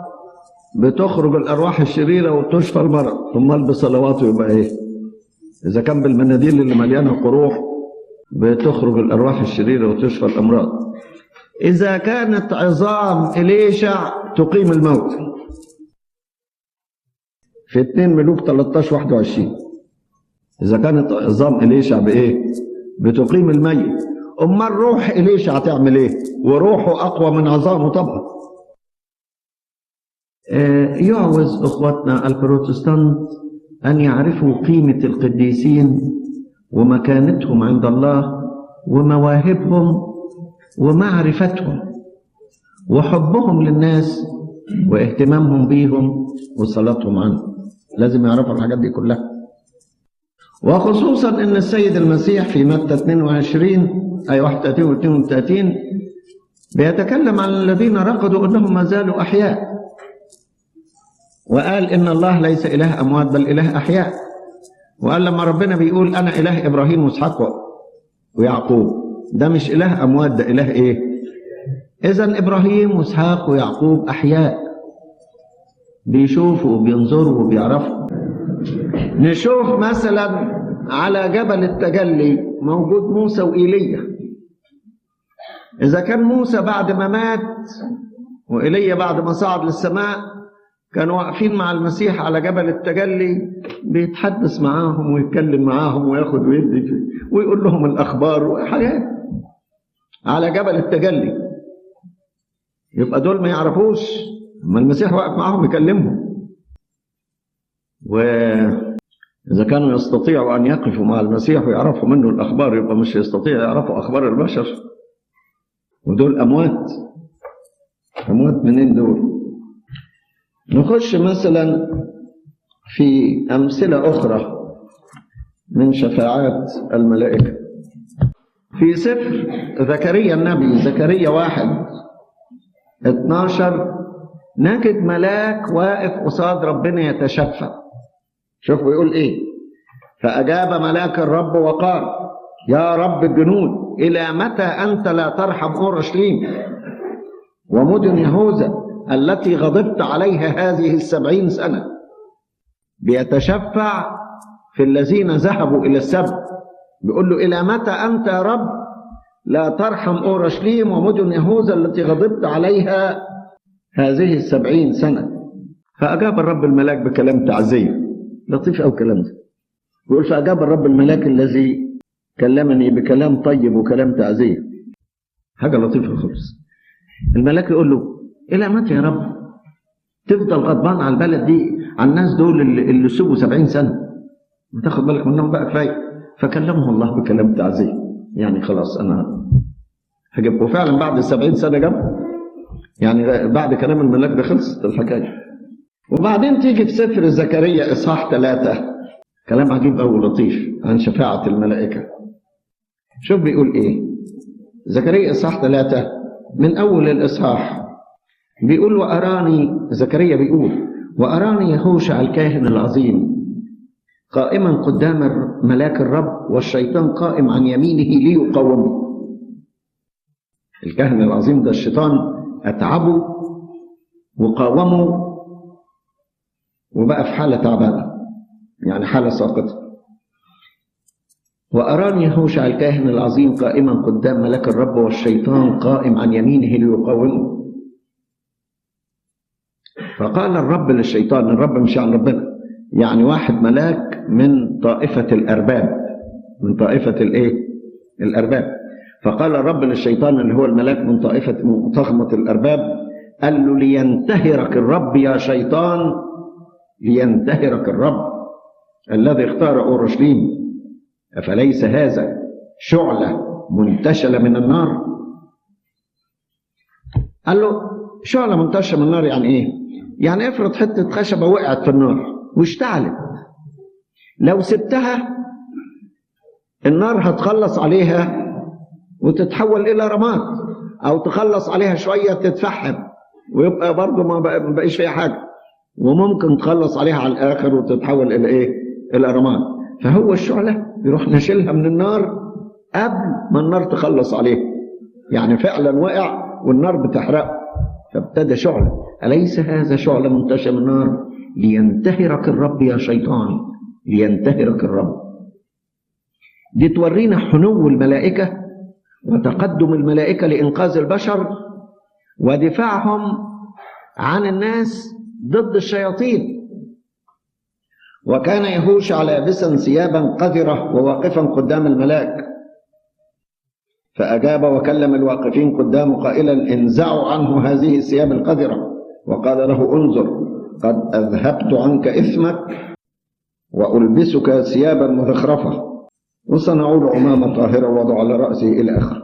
بتخرج الأرواح الشريرة وتشفى المرض. أمال بصلواته يبقى إيه؟ إذا كان بالمناديل اللي مليانة قروح بتخرج الأرواح الشريرة وتشفى الأمراض. إذا كانت عظام إليشع تقيم الموت في 2 ملوك 13:21، إذا كانت عظام إليشع بإيه؟ بتقيم الميت. أمال روح إليشع تعمل إيه؟ وروحه أقوى من عظامه طبعا. يعوز إخواتنا البروتستانت أن يعرفوا قيمة القديسين ومكانتهم عند الله ومواهبهم ومعرفتهم وحبهم للناس واهتمامهم بيهم وصلاتهم عنهم. لازم يعرفوا الحاجات دي كلها، وخصوصا ان السيد المسيح في متى 22 اي 31 و 32 بيتكلم عن الذين رقدوا انهم ما زالوا احياء، وقال ان الله ليس اله اموات بل اله احياء. وقال لما ربنا بيقول انا اله ابراهيم واسحاق ويعقوب، ده مش اله اموات، ده اله ايه؟ اذا ابراهيم واسحاق ويعقوب احياء، بيشوفوا وبينظروا وبيعرفوا. نشوف مثلا على جبل التجلي موجود موسى وإيليا. إذا كان موسى بعد ما مات وإيليا بعد ما صعد للسماء كانوا واقفين مع المسيح على جبل التجلي، بيتحدث معاهم ويتكلم معاهم وياخد ويدي ويقول لهم الأخبار وحاجات على جبل التجلي. يبقى دول ما يعرفوش، اما المسيح واقف معاهم يكلمهم. وإذا كانوا يستطيعوا أن يقفوا مع المسيح ويعرفوا منه الأخبار، يبقى مش يستطيع يعرفوا أخبار البشر، ودول أموات. أموات منين دول؟ نخش مثلا في أمثلة أخرى من شفاعات الملائكة. في سفر زكريا النبي، زكريا 1:12، نجد ملاك واقف قصاد ربنا يتشفع. شوف بيقول ايه: فأجاب ملاك الرب وقال يا رب الجنود، إلى متى أنت لا ترحم أورشليم ومدن يهوذا التي غضبت عليها هذه 70 سنة؟ بيتشفع في الذين ذهبوا إلى السبت، بيقول له إلى متى أنت يا رب لا ترحم أورشليم ومدن يهوذا التي غضبت عليها هذه 70 سنة؟ فأجاب الرب الملاك بكلام تعزية لطيف أو كلام ده. بيقول فأجاب الرب الملاك الذي كلمني بكلام طيب وكلام تعزية، حاجة لطيفة خالص. الملاك يقول له إلى متى يا رب تفضل غضبان على البلد دي، على الناس دول اللي سبوا 70 سنة؟ ما تاخد بالك منهم بقى، كفاية. فكلمه الله بكلام تعزية، يعني خلاص أنا هجيب. وفعلا بعد 70 سنة جاب، يعني بعد كلام الملاك ده خلصت الحكاية. وبعدين تيجي في سفر زكريا إصحاح 3 كلام عجيب أوي لطيف عن شفاعة الملائكة. شوف بيقول إيه زكريا إصحاح 3 من أول الإصحاح. بيقول وأراني، زكريا بيقول وأراني يهوشع الكاهن العظيم قائما قدام ملاك الرب والشيطان قائم عن يمينه ليقاومه. الكاهن العظيم ده الشيطان أتعبه وقاومه وبقى في حالة تعبانة، يعني حالة ساقطة. وأراني يهوشع الكاهن العظيم قائما قدام ملاك الرب والشيطان قائم عن يمينه ليقاومه. فقال الرب للشيطان، الرب مش عن ربنا، يعني واحد ملاك من طائفة الأرباب، من طائفة الإيه؟ الأرباب. فقال الرب للشيطان اللي هو الملاك من طائفة طغمة الأرباب، قال له لينتهرك الرب يا شيطان، لينتهرك الرب الذي اختار أورشليم، أفليس هذا شعلة منتشلة من النار؟ قال له شعلة منتشلة من النار يعني إيه؟ يعني افرض حتة خشبة وقعت في النار واشتعلت، لو سبتها النار هتخلص عليها وتتحول إلى رماد، أو تخلص عليها شوية تتفحم ويبقى برضه ما بقيش فيها حاجة، وممكن تخلص عليها على الآخر وتتحول إلى إيه؟ إلى رماد. فهو الشعلة يروح نشيلها من النار قبل ما النار تخلص عليها، يعني فعلا وقع والنار بتحرقه، فابتدى شعلة. أليس هذا شعلة منتشرة من النار؟ لينتهرك الرب يا شيطان، لينتهرك الرب. دي تورينا حنو الملائكة وتقدم الملائكة لإنقاذ البشر ودفاعهم عن الناس ضد الشياطين. وكان يهوشع لابسا ثيابا قذرة وواقفا قدام الملاك، فأجاب وكلم الواقفين قدامه قائلا انزعوا عنه هذه الثياب القذرة، وقال له انظر قد أذهبت عنك إثمك وألبسك ثيابا مزخرفة، وصنعوا له عمامة طاهرة ووضعوا على رأسه إلى آخره.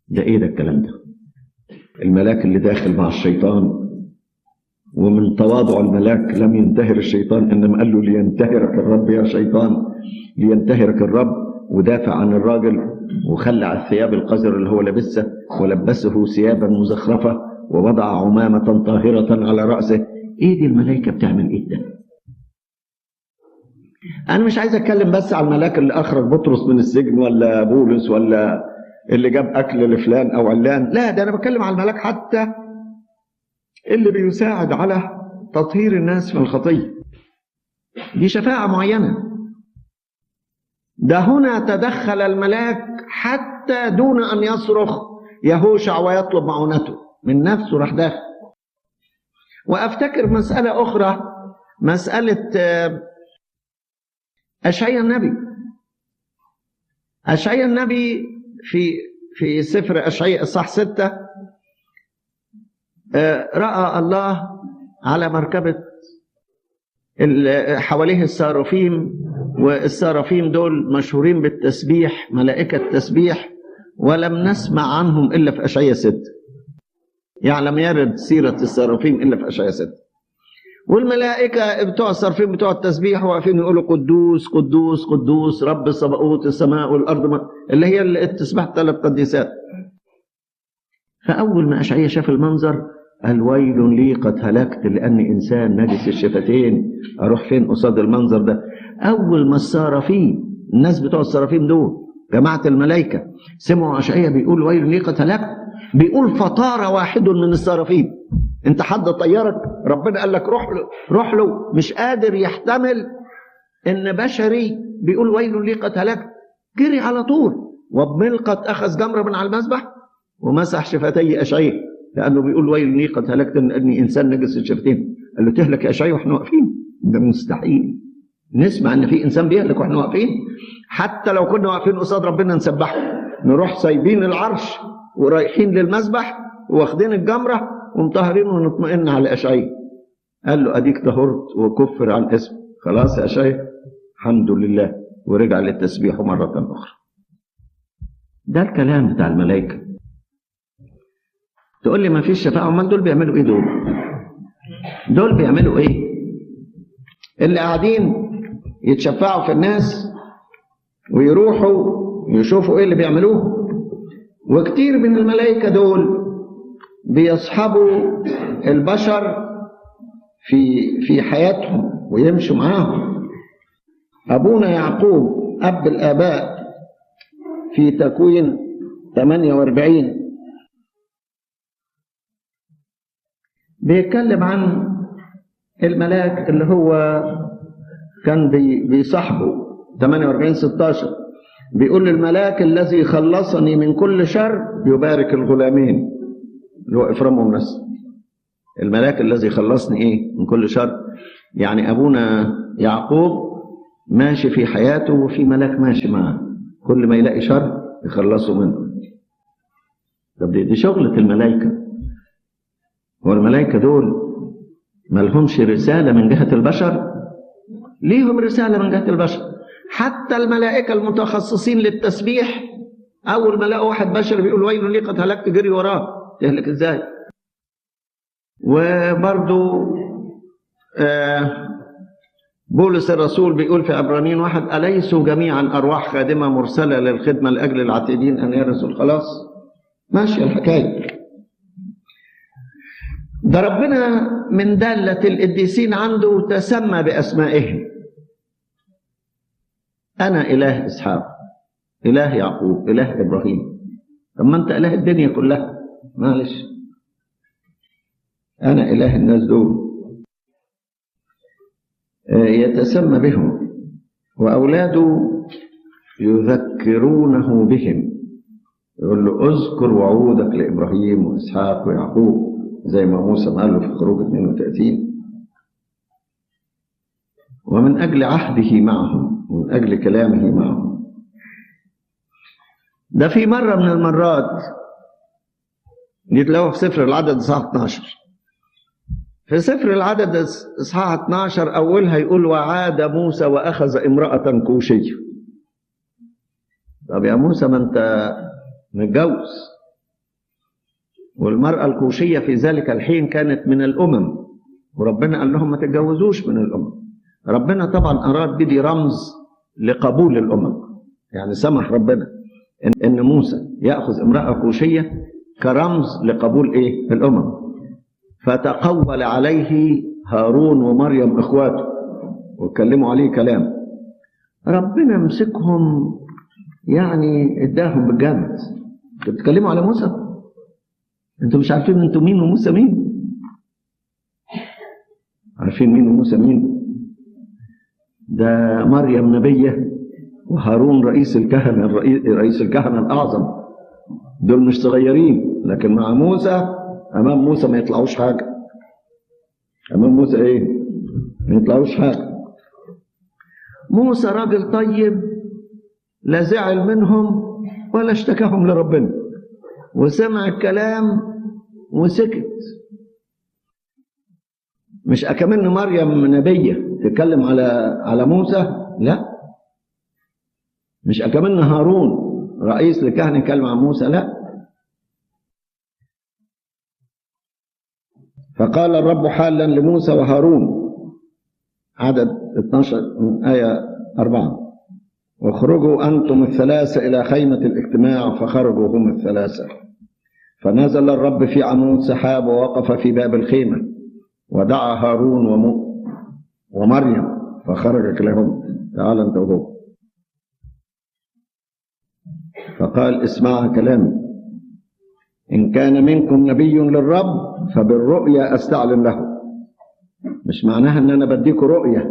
ده إيه ده الكلام ده؟ الملاك اللي داخل مع الشيطان، ومن تواضع الملاك لم ينتهر الشيطان، إنما قال له لينتهرك الرب يا شيطان، لينتهرك الرب، ودافع عن الراجل وخلع الثياب القذر اللي هو لابسه ولبسه ثيابا مزخرفة ووضع عمامة طاهرة على رأسه. إيه دي الملائكة بتعمل إيه ده؟ أنا مش عايز أتكلم بس على الملاك اللي أخرج بطرس من السجن ولا بولس ولا اللي جاب أكل لفلان أو علان، لا ده أنا بتكلم على الملاك حتى اللي بيساعد على تطهير الناس من الخطية. دي شفاعة معينة. ده هنا تدخل الملاك حتى دون أن يصرخ يهوشع ويطلب معونته، من نفسه راح داخل. وأفتكر مسألة أخرى، مسألة أشعيا النبي. أشعيا النبي في سفر أشعيا إصحاح 6 رأى الله على مركبة حواليه السارفيم، والسارفيم دول مشهورين بالتسبيح، ملائكة التسبيح، ولم نسمع عنهم إلا في أشعيا 6. يعني لم يرد سيرة السارفيم إلا في أشعيا 6. والملائكة بتوع السارفيم بتوع التسبيح واقفين يقولوا قدوس قدوس قدوس رب السباوت السماء والأرض، اللي هي التسبيح 3 قديسات. فأول ما أشعيا شاف المنظر قال ويل لي قد هلكت لأني إنسان نجس الشفتين، أروح فين قصاد المنظر ده؟ أول ما السارفيم، الناس بتوع السارفيم دول جماعة الملائكة، سمعوا أشعيا بيقول ويل لي قد هلكت، بيقول فطار واحد من السارفيم. انت حد طيرك؟ ربنا قال لك روح له، روح له، مش قادر يحتمل ان بشري بيقول ويل لي قد هلكت، جري على طول وبملقط اخذ جمره من على المذبح ومسح شفتي اشعيا، لانه بيقول ويل لي قد هلكت اني انسان نجس الشفتين. قال له تهلك يا اشعيا واحنا واقفين؟ ده مستحيل نسمع ان في انسان بيهلك واحنا واقفين، حتى لو كنا واقفين قصاد ربنا نسبحه، نروح سايبين العرش ورايحين للمذبح واخدين الجمره ومطهرين ونطمئن على اشعيا. قال له اديك طهرت وكفر عن اسمك، خلاص يا اشعيا الحمد لله. ورجع للتسبيح مرة أخرى. ده الكلام بتاع الملائكة. تقول لي ما فيش شفاعة، امال دول بيعملوا ايه؟ دول بيعملوا ايه؟ اللي قاعدين يتشفعوا في الناس ويروحوا يشوفوا ايه اللي بيعملوه. وكتير من الملائكة دول بيصحبوا البشر في حياتهم ويمشوا معاهم. أبونا يعقوب أب الآباء في تكوين 48 بيتكلم عن الملاك اللي هو كان بيصاحبه. 48:16 بيقول للملاك الذي خلصني من كل شر يبارك الغلامين، اللي هو إفرام ومنسى. الملاك الذي خلصني إيه؟ من كل شر. يعني أبونا يعقوب ماشي في حياته وفي ملاك ماشي معاه، كل ما يلاقي شر يخلصه منه. طب دي شغلة الملائكة. هو الملائكة دول ما لهمش رسالة من جهة البشر؟ ليهم رسالة من جهة البشر. حتى الملائكة المتخصصين للتسبيح أول ما لقوا واحد بشر بيقول ويل لي قد هلكت جري وراه، تهلك إزاي؟ وبرضو بولس الرسول بيقول في عبرانيين 1: أليسوا جميعا أرواح خادمة مرسلة للخدمة لأجل العتيدين أن يرثوا الخلاص؟ ماشي الحكاية. ده ربنا من دالة القديسين عنده تسمى بأسمائهم: أنا إله إسحاق، إله يعقوب، إله إبراهيم. طب ما أنت إله الدنيا كلها، معلش أنا إله الناس دول. يتسمى بهم، وأولاده يذكرونه بهم، يقول له اذكر وعودك لإبراهيم وإسحاق ويعقوب، زي ما موسى قال له في خروج 32. ومن أجل عهده معهم ومن أجل كلامه معهم. ده في مرة من المرات دي تلاقوها في سفر العدد إصحاح 12. في سفر العدد إصحاح 12 أولها يقول: وعاد موسى وأخذ امرأة كوشية. طب يا موسى ما أنت متجوز، والمرأة الكوشية في ذلك الحين كانت من الأمم، وربنا قال لهم ما تتجوزوش من الأمم. ربنا طبعا أراد بدي رمز لقبول الأمم، يعني سمح ربنا إن موسى يأخذ امرأة كوشية كرمز لقبول إيه؟ الأمم. فتقول عليه هارون ومريم إخواته واتكلموا عليه كلام، ربنا مسكهم يعني اداهم بالجامد. انتوا بتتكلموا على موسى؟ انتوا مش عارفين انتوا مين وموسى مين؟ عارفين مين وموسى مين؟ ده مريم نبية وهارون رئيس الكهنة، رئيس الكهنة الأعظم. دول مش صغيرين، لكن مع موسى، أمام موسى ما يطلعوش حاجة. أمام موسى إيه؟ ما يطلعوش حاجة. موسى راجل طيب، لا زعل منهم ولا اشتكاهم لربنا، وسمع الكلام وسكت. مش أكمن مريم نبية تتكلم على موسى؟ لا. مش أكمن هارون رئيس الكهنة يتكلم عن موسى؟ لا. فقال الرب حالا لموسى وهارون، عدد 12 من آية 4: واخرجوا أنتم الثلاثة إلى خيمة الاجتماع. فخرجوا هم الثلاثة. فنزل الرب في عمود سحاب ووقف في باب الخيمة، ودعا هارون ومريم فخرج كلاهما. تعال أنت وهو. فقال: اسمعا كلامي، إن كان منكم نبي للرب فبالرؤيا أستعلن له. مش معناها إن أنا بديكم رؤية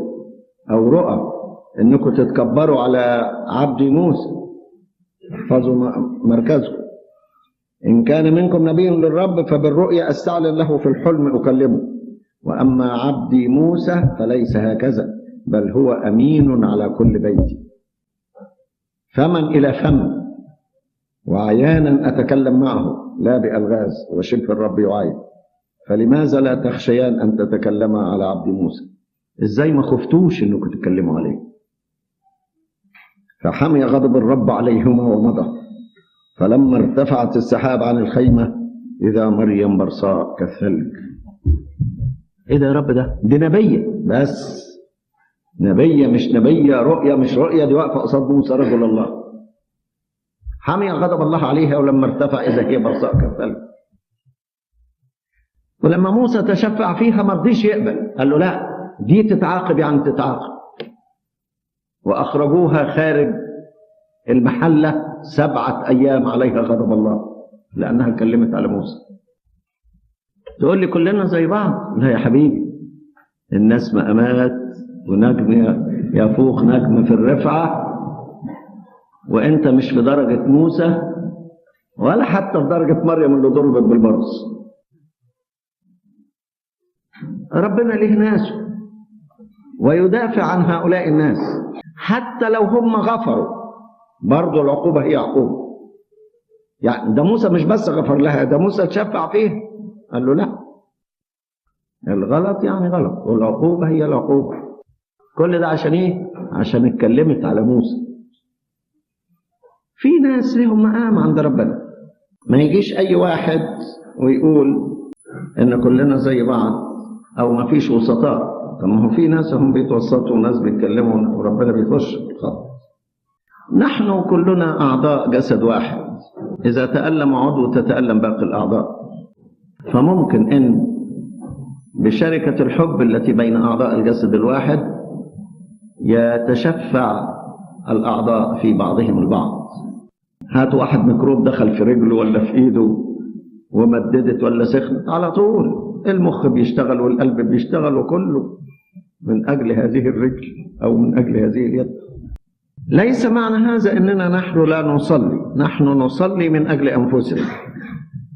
أو رؤى إنكم تتكبروا على عبد موسى، احفظوا مركزكم. إن كان منكم نبي للرب فبالرؤيا أستعلن له، في الحلم أكلمه. وأما عبدي موسى فليس هكذا، بل هو أمين على كل بيتي. فمن إلى فم، وعيانا أتكلم معه لا بألغاز، وشبه الرب يعاين. فلماذا لا تخشيان أن تتكلما على عبد موسى؟ إزاي ما خفتوش إنكم تتكلموا عليه؟ فحمي غضب الرب عليهما ومضى. فلما ارتفعت السحاب عن الخيمة إذا مريم برصاء كالثلج. إيه ده يا رب؟ ده دي نبية، بس نبية مش نبية، رؤية مش رؤية، دي واقفة قصاد موسى رجل الله. حمي غضب الله عليها، ولما ارتفع إذا هي برصاء كالثلج. ولما موسى تشفع فيها ما رضيش يقبل، قال له لا دي تتعاقب، يعني تتعاقب. وأخرجوها خارج المحلة 7 أيام عليها غضب الله، لأنها اتكلمت على موسى. تقول لي كلنا زي بعض؟ لا يا حبيبي، الناس مقامات، ونجم يفوق نجم في الرفعة، وانت مش في درجة موسى ولا حتى في درجة مريم اللي ضربت بالبرص. ربنا ليه ناسه ويدافع عن هؤلاء الناس حتى لو هم غفروا، برضه العقوبة هي عقوبة. يعني ده موسى مش بس غفر لها، ده موسى تشفع فيها، قال له لا، الغلط يعني غلط، والعقوبة هي العقوبة. كل ده عشان ايه؟ عشان اتكلمت على موسى. في ناس لهم مقام عند ربنا، ما يجيش اي واحد ويقول ان كلنا زي بعض او ما فيش وسطاء. طب ما هو في ناس هم بيتوسطوا وناس بيتكلموا وربنا بيخش الخط. نحن كلنا اعضاء جسد واحد، اذا تألم عضو تتألم باقي الاعضاء. فممكن ان بشركة الحب التي بين اعضاء الجسد الواحد يتشفع الاعضاء في بعضهم البعض. هات واحد ميكروب دخل في رجله ولا في ايده ومددت ولا سخنت، على طول المخ بيشتغل والقلب بيشتغل وكله من أجل هذه الرجل أو من أجل هذه اليد. ليس معنى هذا أننا نحن لا نصلي، نحن نصلي من أجل أنفسنا،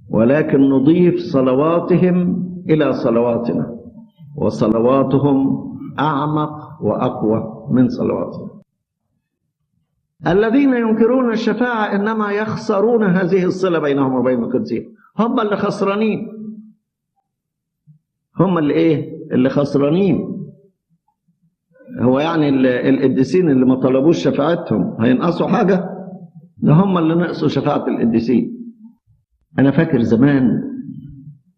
ولكن نضيف صلواتهم إلى صلواتنا، وصلواتهم أعمق وأقوى من صلواتنا. الذين ينكرون الشفاعة إنما يخسرون هذه الصلة بينهم وبين القديسين. هم اللي خسرانين، هم اللي إيه؟ اللي خسرانين. هو يعني القديسين اللي ما طلبوش شفاعتهم هينقصوا حاجة؟ ده هم اللي نقصوا شفاعة القديسين. أنا فاكر زمان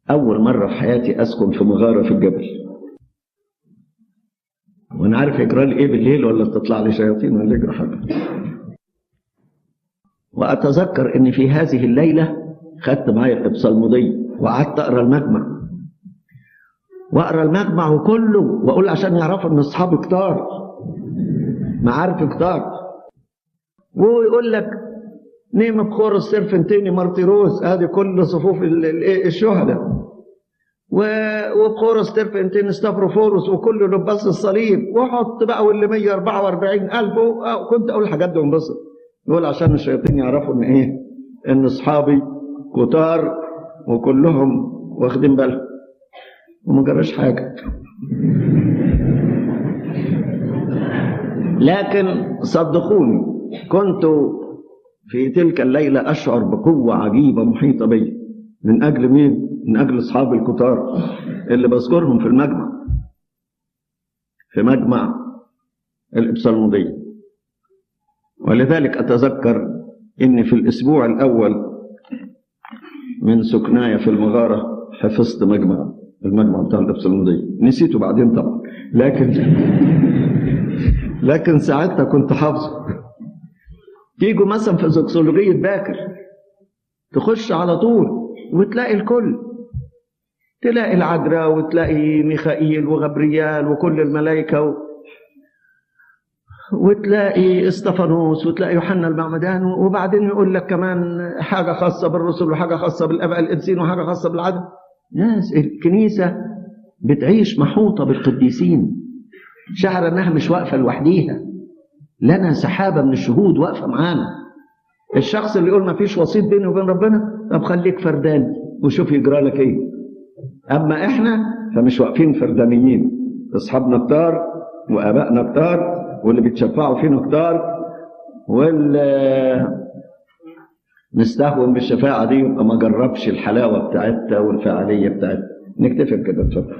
أول مرة في حياتي أسكن في مغارة في الجبل، وأنا عارف يجرى لي إيه بالليل ولا تطلع لي شياطين ولا يجرى حاجة. وأتذكر إن في هذه الليلة خدت معايا الإبصالمودية وقعدت أقرأ المجمع، وأقرأ المجمع وكله، وأقول عشان يعرفوا إن أصحابي كتار، معارفي كتار. ويقول لك نيم بخورس سيرفنتيني مارتيروس، ادي كل صفوف الشهداء، وبخورس سيرفنتيني ستافروفورس، وكل لباس الصليب، وحط بقى واللي 144,000. كنت اقول الحاجات دي وانبسط، يقول عشان الشياطين يعرفوا ان ايه، ان اصحابي كتار وكلهم واخدين بالهم، وما جراش حاجه. لكن صدقوني كنت في تلك الليلة أشعر بقوة عجيبة محيطة بي. من أجل مين؟ من أجل أصحاب الكتار اللي بذكرهم في المجمع، في مجمع الإبصالمودية. ولذلك أتذكر إني في الأسبوع الأول من سكنايا في المغارة حفظت مجمع المجمع بتاع الإبصالمودية. نسيته بعدين طبعا، لكن ساعتها كنت حافظه. تيجوا مثلا في زوكسولوجية باكر تخش على طول وتلاقي الكل، تلاقي العذراء وتلاقي ميخائيل وغبريال وكل الملائكة وتلاقي استفانوس وتلاقي يوحنا المعمدان، وبعدين يقول لك كمان حاجة خاصة بالرسل وحاجة خاصة بالآباء القديسين وحاجة خاصة بالعدل. ناس الكنيسة بتعيش محوطة بالقديسين، شعر انها مش واقفة لوحديها، لنا سحابة من الشهود واقفة معانا. الشخص اللي يقول ما فيش وسيط بيني وبين ربنا، طب خليك فرداني وشوف يجرى لك ايه. اما احنا فمش واقفين فردانيين، اصحابنا كتار وابائنا كتار واللي بيتشفعوا فينا كتار، واللي نستهون بالشفاعة دي يبقى ما جربش الحلاوة بتاعتها والفعالية بتاعتها. نكتفي بكده، اتفضل.